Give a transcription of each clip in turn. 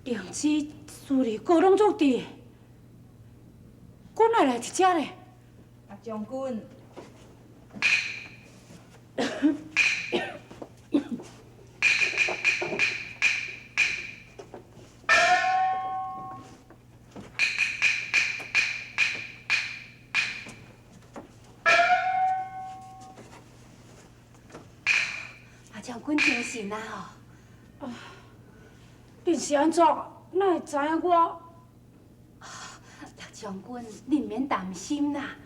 灵芝、树林，阁攏总伫，阮哪会来佇遮咧？啊，將軍。馬將軍精神啊吼！恁是按怎？哪會知影我？陸將軍，你毋免擔心啦。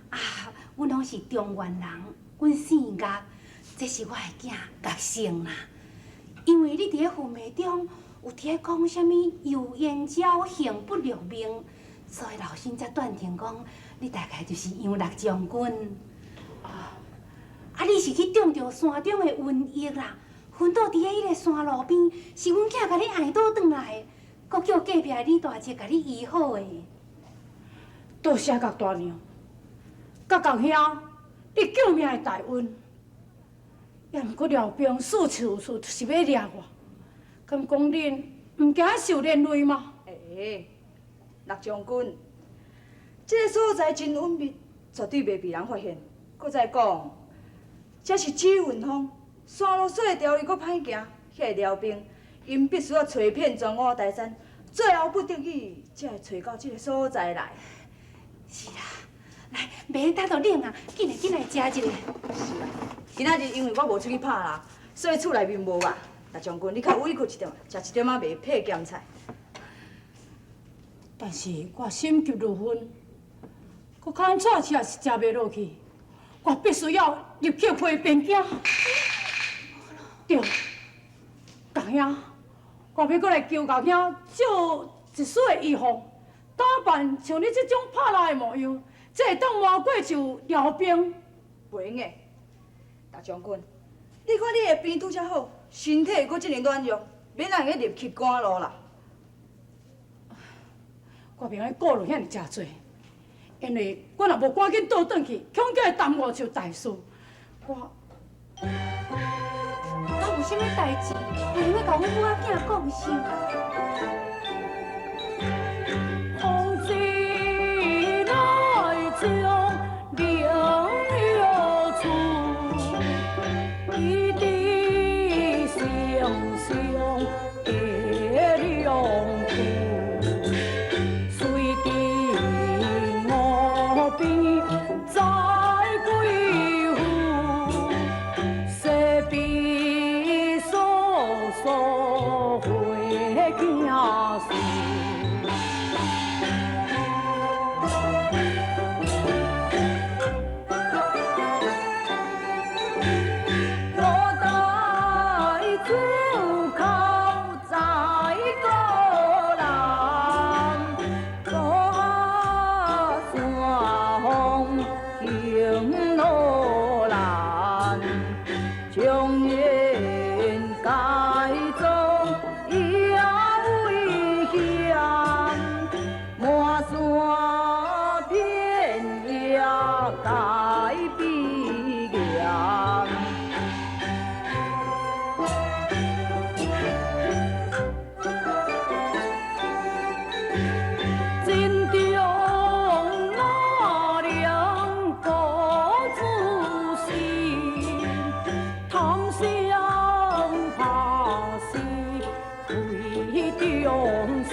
啊，阮攏是中原人，阮姓岳，這是我的囝岳勝啦。因為你佇咧訓夢中有佇咧講啥物油煙鳥幸不辱命，所以老身才斷定講，你大概就是楊六將軍。啊，你是去中著山中的瘟疫啦，昏倒佇咧彼个山路邊，是阮囝共你愛倒轉來的，閣叫隔壁的李大姐共你醫好的。多謝岳大娘，佮岳兄，你救命的大恩。也毋過廖兵四處處就是欲掠我，敢講恁毋驚受連累嗎？欸，陸將軍，這个所在真隱秘，絕對袂被人發現。閣再講，這是紫雲峰，山路細條，又閣歹行，遐个寮兵，𪜶必須愛揣遍全五台山，最後不得已才會揣到這个所在來。是啦，來，袂等到冷啊，緊來緊來食一个。是啦，今仔日因為我無出去拍啦，所以厝內面無肉。陸將軍，你較委屈一點，食一點仔袂配鹹菜。但是我心急如焚，閣較按怎食也是食袂落去，我必須要立刻回汴京。對，岳兄，我欲閣來求岳兄借一束的衣服，打扮像你這種拍獵的模樣，才會當瞞過受寮兵。袂用的，陸將軍，你看你的病拄才好，身體閣這爾軟弱，免通會立刻趕路啦。我袂用顧慮遐爾誠濟，因為我若無趕緊倒轉去，恐驚會耽誤就大事。我敢有啥物代誌，會用得共阮母仔囝講是？風之來將靈藥出，一滴相相的兩句，隨地我邊在歸府，西邊索索回京事。我待酒口在高南，高山風行路難，將言該中也危險，滿山遍野皆必嚴。真中哪能孤自信，貪生怕死非中事，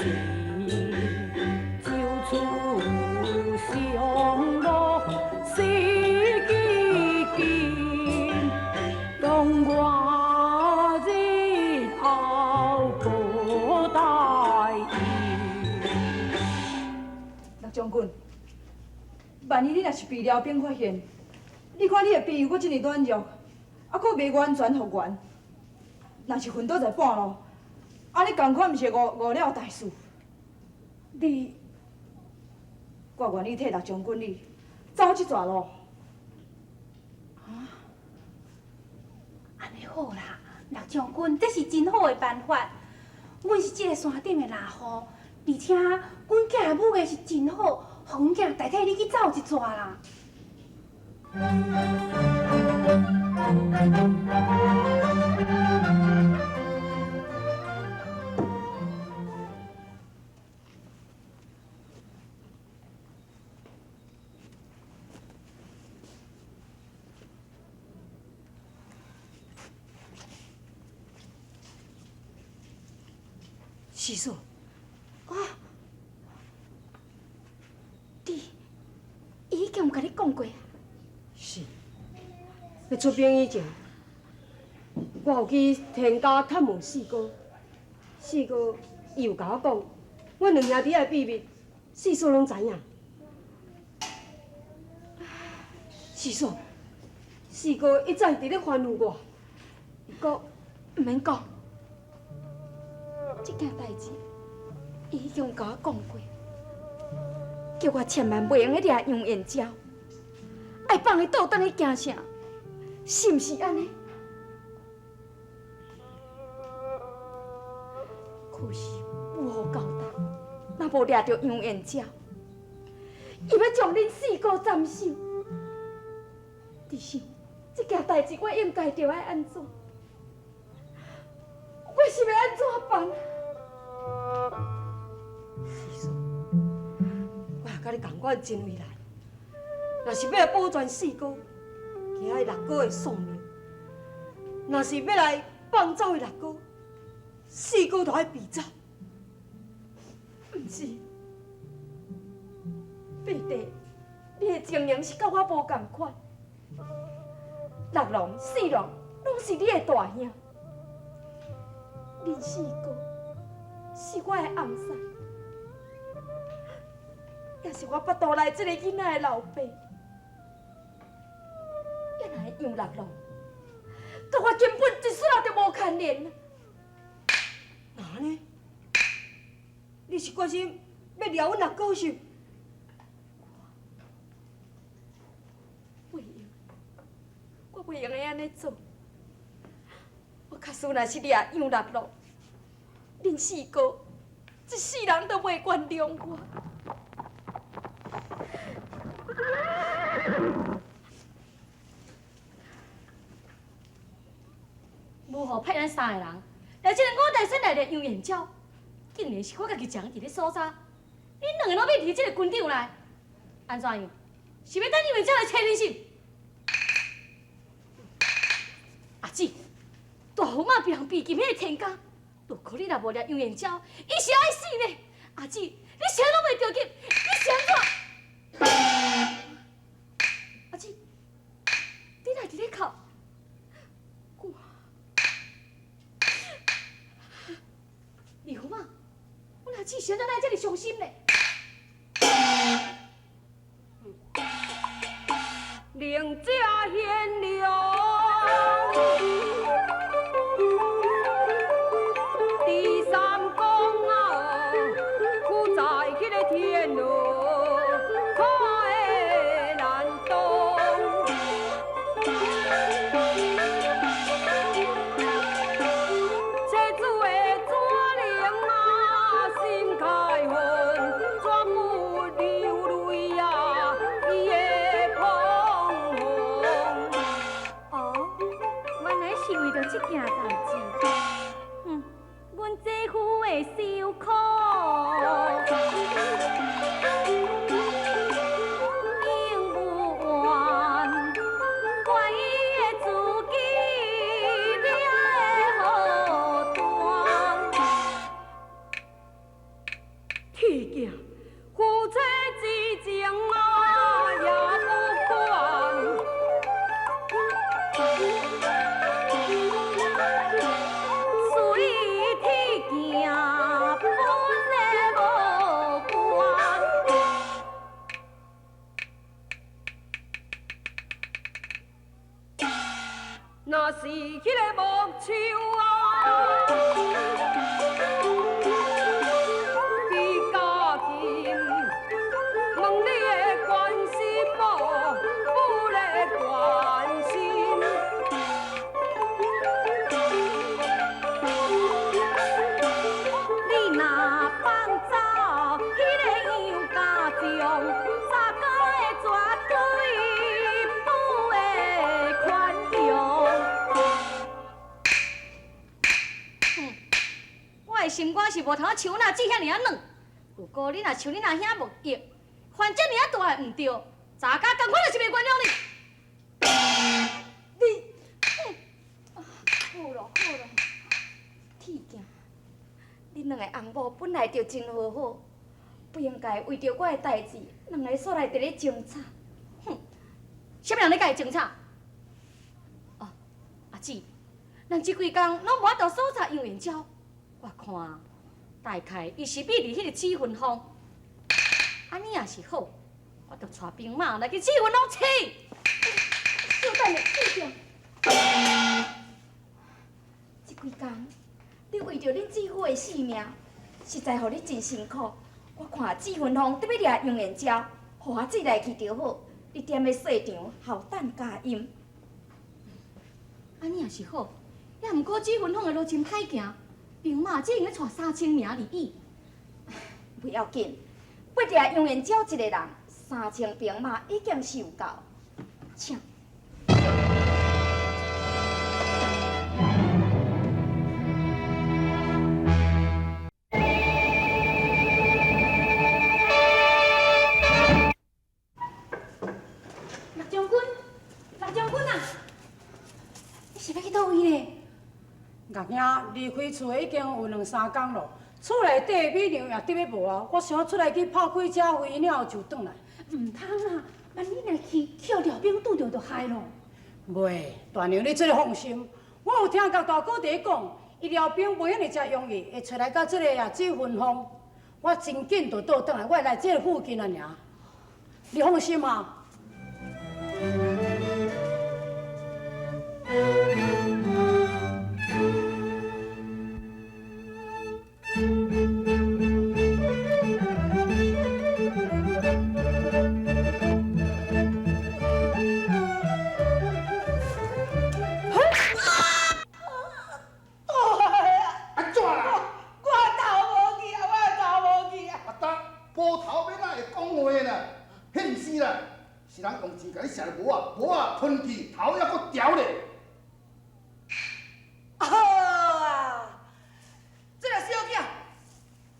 就此上路死記緊，當我日後無大意。陸將軍，萬一你若是被寮兵發現，你看你的病又閣這爾軟弱，猶閣袂完全復原，若是昏倒在半路，按呢仝款毋是會誤誤了大事？你，我願意替陸將軍你走這逝路。按呢好啦，陸將軍，這是真好的辦法。阮是這个山頂的獵戶，而且阮囝的武藝是真好，予阮囝代替你去走一逝啦。四嫂，哦，你，伊已經有共你講過啊？是。欲出兵以前，我有去田家探問四哥，四哥伊有共我講，阮兩兄弟的秘密，四嫂攏知影。四嫂，四哥一再佇咧吩咐我，伊講毋免講，這件代誌，伊已經有共我講過，叫我千萬袂用得掠楊延昭，愛放伊倒轉去京城，是毋是按呢？可是武侯交代，若無掠著楊延昭，伊欲將恁四哥斬首。你想，這件代誌我應該著愛按怎？我是欲按怎辦？四嫂，我也佮你仝款真為難。若是欲來保全四哥，驚彼六哥會喪命；若是欲來放走彼六哥，四哥就愛避走。毋是，伯弟，你的情形是佮我無仝款。六郎、四郎攏是你的大兄，恁四哥是我的翁婿，也是我腹肚內這个囡仔的老爸。也若會楊六郎，佮我根本一絲仔都無牽連。哪呢？你是決心欲掠阮六哥是？袂用，我袂用得按呢做。我假使若是掠楊六郎，恁四哥一世人都袂原諒我。武侯派咱三個人來這個五台山內的楊延昭，竟然是我家己一人佇咧搜查，恁兩個攏欲佇這個軍場內，按怎樣？是欲等楊延昭來揣恁是？阿姊，大駙馬被人囚禁彼个田家，如果你若無掠楊延昭，伊是愛死呢。阿姊，你啥攏袂著急，你是按怎？阿姊，你哪佇咧哭？我，二駙馬，阮阿姊是按怎會遮爾傷心呢？能者賢良，第三公啊，苦在彼个天路，苦的難當。妻子的怎能啊心開恨，怎不流淚啊？伊的彷徨。哦，原來是為著這件代誌。哼，阮姐夫會受苦。永無怨，怪伊的自己掠的好端。鐵鏡夫妻之情啊，也不管。隨鐵鏡本的無關。若是彼个木樹啊，比較近，問你的關心無？不咧關心。你若放走彼个楊家將，查哥會絕對不會寬容。哼，我的心肝是無通像阮阿姊遐爾仔軟。如果你若像恁阿兄無義，犯這爾仔大的毋對，查家仝款就是袂原諒你。你，好咯好咯，鐵鏡，你恁兩个翁某本來就真和好，不應該為著我的代誌，兩个煞來佇咧爭吵。哼，啥物人咧佮伊爭吵？哦，阿姊，咱這幾工攏無法度搜查楊延昭，我看大概伊是秘佇彼個紫雲峰。按呢也是好，我就帶兵馬來去紫雲峰試。小等下，小姐。這幾工，你為著恁姊夫的性命，實在予你真辛苦。我看紫雲峰特欲掠楊延昭，予阿姊來去就好。你踮咧細場候等佳音。按呢也是好，也毋過紫雲峰的路真歹行，兵馬只用得帶3000名而已。不要緊，欲掠楊延昭一個人，3000兵馬已經是有夠。請。陸將軍，陸將軍啊，你是欲去佗位呢？岳兄離開厝已經有兩三工咯，厝內底的米糧也得欲無啊，我想出來去拍幾隻飛鳥就轉來。毋通啊！萬一若去，去予廖兵拄著就害咯。袂，大娘你這个放心，我有聽岳大哥佇咧講，伊廖兵袂遐爾遮容易會揣來到這个啊紫雲峰。我真緊就倒轉來，我會來這个附近啊爾。你放心啊。按怎啦？我頭無去啊！我頭無去啊！阿達，波頭欲哪會講話啦？彼毋是啦，是人用錢共你射帽仔，帽仔吞去，頭猶閣牢咧。好啊，這个小囝，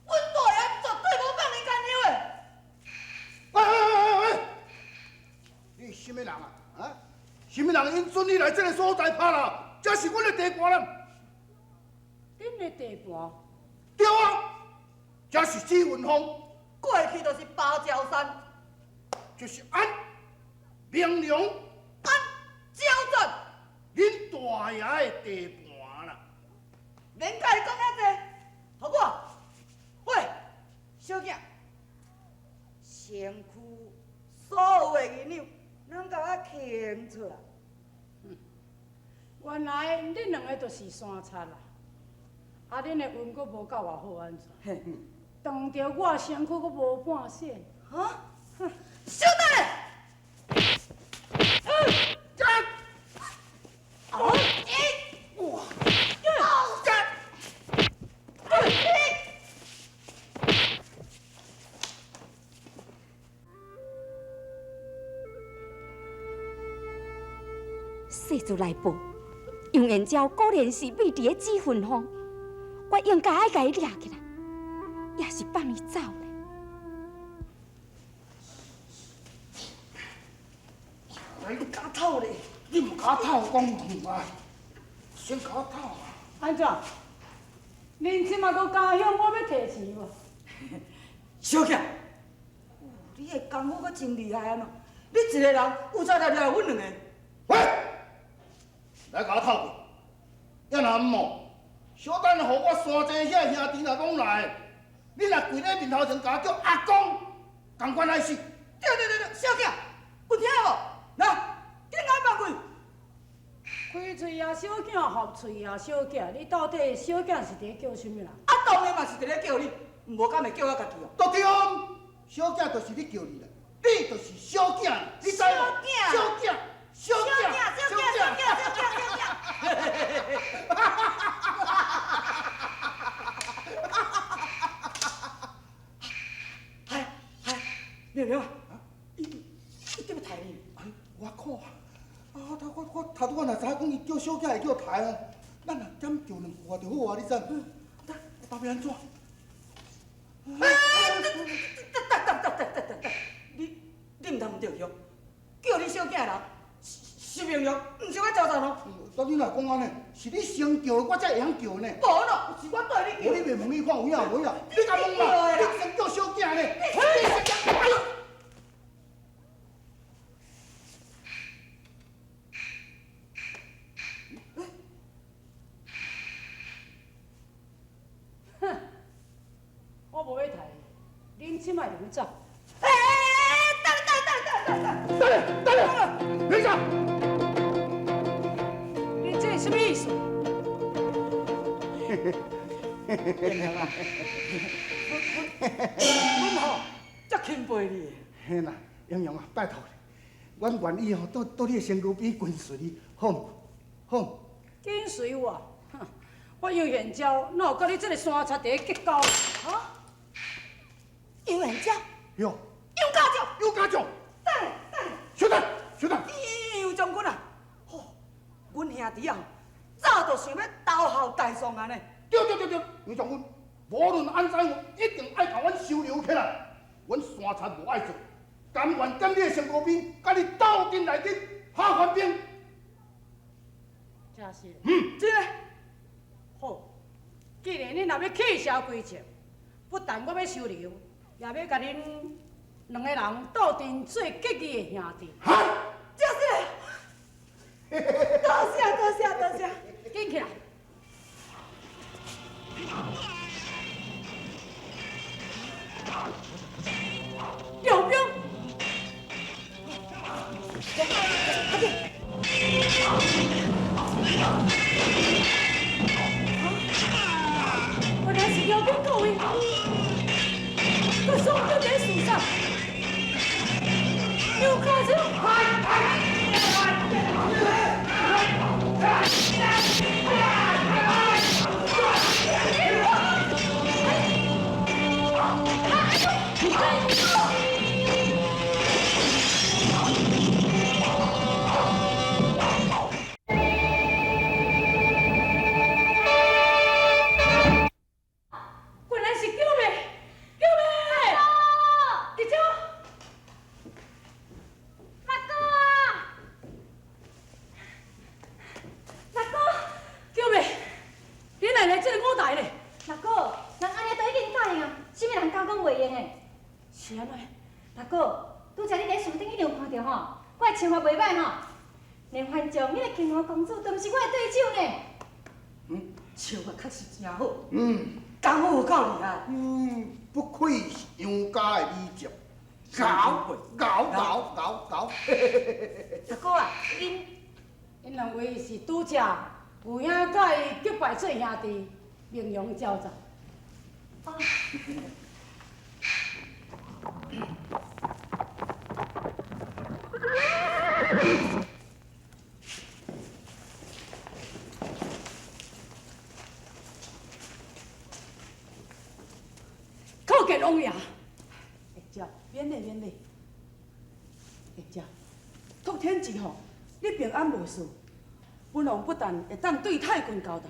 阮大爺絕對無放伊牽牛的。喂喂喂喂喂！你是啥物人啊？啊？啥物人允准你來這个所在拍啦？這是阮的地盤啦。恁的地盤？對啊，這是紫雲峰。過去就是芭蕉山。就是按明良按招戰，恁大爺的地盤啦。免共伊講遐濟，予我。喂，小囝，身軀所有的銀兩，攏共我獻出來。原來恁兩个就是山賊啦！啊，恁的運閣無夠偌好，按怎？撞著我身軀閣無半線。哈？小等下！世事來報，楊延昭果然是秘佇咧紫雲峰，我應該愛共伊掠起來，抑是放伊走呢？你敢偷咧？你毋敢偷講遠啊！先共我偷啊！按怎？恁這馬閣敢向我欲提錢無？小囝，你的功夫閣真厲害啊！你一个人有才來掠阮兩個。喂，來共我偷過，抑若毋哦，小等予我山济遐兄弟若攏來，你若跪咧面頭前共我叫阿公，仝款愛死。對對對對，小囝，有聽無？來，緊共放開。開喙也小囝，合喙也小囝，你到底小囝是佇咧叫啥物人？啊，當然嘛是佇咧叫你，毋無敢會叫我家己哦。對，小囝就是你叫你啦，你就是小囝，你知無？小囝，小囝，小囝，小囝，小囝，小囝。係係，娘娘啊，伊伊欲刣你。哎，我靠！啊，我我頭拄仔若知影講伊叫小囝會叫刣哦，咱若減叫兩句話就好啊，你知？啊，欲按怎？哎，等等等等等等等，你毋通毋對去哦，叫你小囝的人是明良，毋是我招讚哦。那你若講按呢，是你先叫，我才会晓叫呢。无咯，是我对你叫。无你袂问你看有影无影？你敢问嘛？你先叫小囝呢？你先叫，哎呦！哼，我无欲刣，恁这摆就欲走。哎，等等等等等等，等等，等一下。你这是什么意思？阮吼，足钦佩你的。嘿啦，英雄啊，拜托你，阮愿意吼，倒你的身躯边跟随你，好毋？好毋？跟随我？哼，我杨延昭哪有佮你这个山贼伫咧结交？哈？杨延昭？哟。杨家将。杨家将。等等。小等，小等。杨将军啊，吼，阮兄弟啊，早就想欲投效大宋啊呢。对对对对，杨将军，无论按怎样，一定爱共阮收留起来。阮山贼无爱做，甘愿踮你的身躯边，佮你斗阵内底拍反兵。真是。嗯，真的。好，既然恁若欲去邪归正，不但我欲收留，也欲共恁两个人斗阵做结义的兄弟。哈，真是。多谢多谢多谢，紧起来。调兵！原来是辽兵各位，佮宋军在廝杀，又卡手。原来是救命！救命！伫遮。六哥啊！六哥，救命！你哪来这个舞台咧？六哥，人按呢都已经答应啊，啥物人敢讲袂用的？是按怎？六哥，拄才你伫树顶一定有看著吼，我的穿法袂䆀吼，连反将彼个金毛公主都毋是我的对手呢。嗯，穿法确实真好。嗯，功夫有够厉害。嗯，不愧是杨家的美将，𠢕𠢕𠢕𠢕𠢕。六哥啊，𪜶𪜶两位是拄才有影共伊结拜做兄弟，名扬昭彰。哦。叩见王爷。会照，免礼免礼。会照，托天赐吼，你平安无事，本王不但会当对太君交代，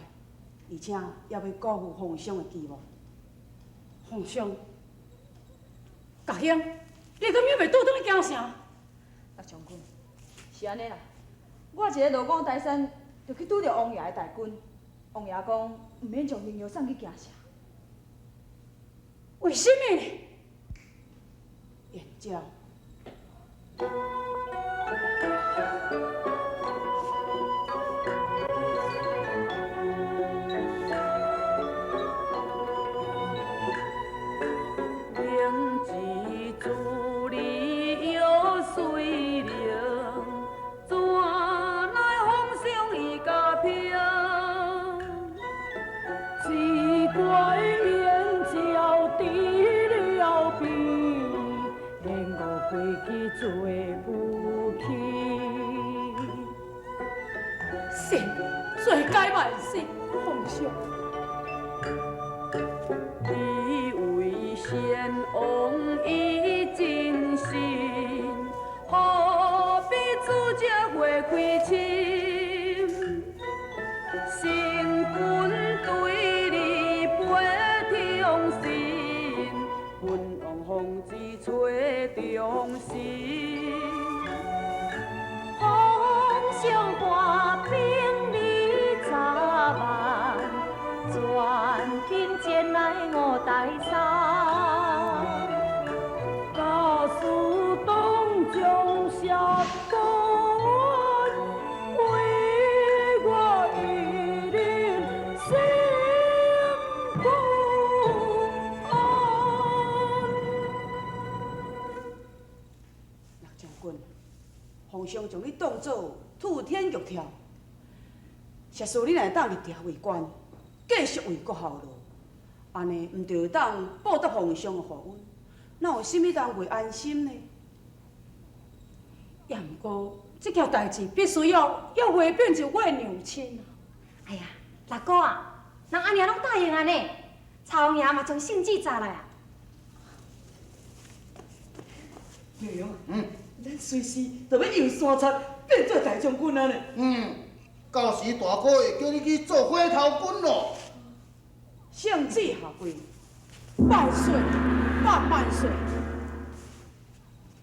而且也袂辜负皇上的期望。皇上，家兄，你敢犹袂倒转去京城？六将军，是按呢啦。我一个落五台山，就去拄著王爷的大军。王爷讲，毋免将灵药送去京城。为什么呢？延昭。明知自你药水灵，怎奈皇上伊家平？只怪延昭伫了边，连我飞机做不起。是，罪该万死，皇上。以为先王伊真心，何必自这花开深？神君对你背忠心，本王奉旨找忠心。皇上挂兵你知，天来五台山。假使当将下官，为我一人心不安。陆将军，皇上将你當做吐天玉跳，設使你若會當入朝為官，繼續為國效勞，按呢毋就會當報答皇上的厚恩，哪有啥物人袂安心呢？也毋過，這件代誌必須要回稟就我的娘親啊！哎呀，六哥啊，人阿娘攏答應啊呢，曹王爺嘛將聖旨札來啊。娘，咱隨時就欲遊山賊變做大將軍啊呢。嗯，到時大哥會叫你去做火頭軍咯。聖旨下跪，萬歲，萬萬歲！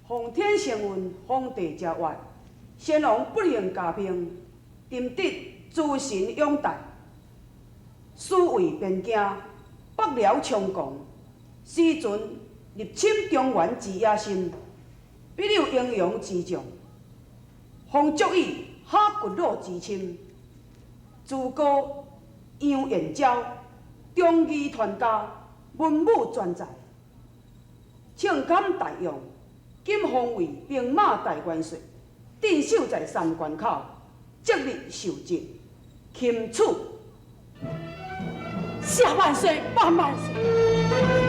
奉天承運，皇帝诏曰：先王不幸駕崩，朕得諸神擁戴，戍衛邊疆，北遼昌國，時陣入侵中原之野心，彼有英勇之將，方足以哈骨魯之侵。諸哥楊延昭，忠義傳家，文武全才，請堪大用。今封為兵馬大元帥，鎮守在三關口，即日受職，钦此。謝萬歲，萬萬歲！